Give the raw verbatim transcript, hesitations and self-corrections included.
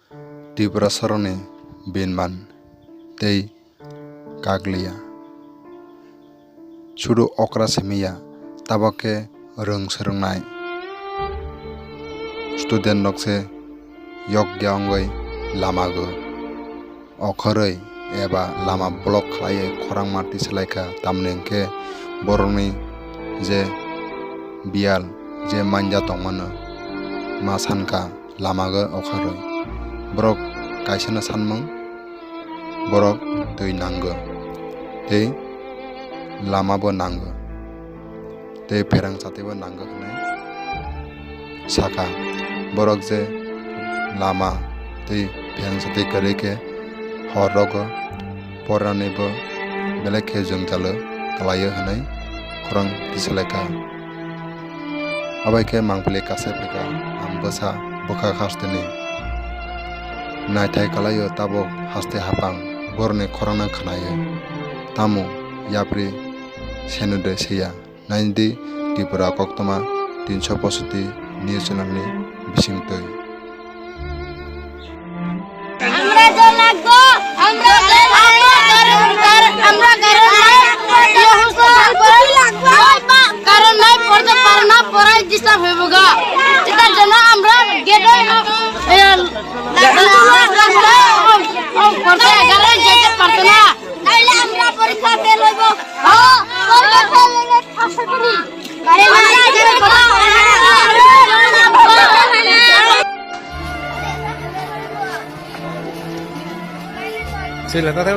Tripura soroni binman tei kakliya. Sudu okra simiya, tabok khe rwng swrwngnai student rok se yokya wngwi lamago okhorwi eba lama block khlaiwi khorangma tisalaikha, tamni hwnkhe borokni je biyal je manja tongmano ma sankha. Lamago okhorwi borok kaisano sanmung, borok twi nango tei lamabo nango tei pherang chatwibo nango hwnwi sakha. Borok je lama tei pherang chatwi kwrwi khe hor rogo poranaibo belai khe jwngjalo kwlaio hwnwi khorang tisalaikha. Abai khe mangpili kasai phaikha, ang bwsa bwkha hasteni naithai kwlaio, tabuk haste haphang borokni khorangno khwnaio. Tamo yapri seno de siya, naidi Tripura koktwma tinsho poshoti news channel ni bisingtwi. আমরা জনাঙ্গ, আমরা, আমরা গরিব, আমরা গরিব নাই, ইয়ে হুসেন, কারণ নাই, পড়তে পারে না, পড়াই ডিস্টার্ব হইব গা। এটার জন্য আমরা গেটে, এ, পড়তে এগারো যেতে পারতো না। তাইলে আমরা পরীক্ষা ফেল হইব। ও, পরীক্ষা ফেল হইলে আশা করি। Sila, tata,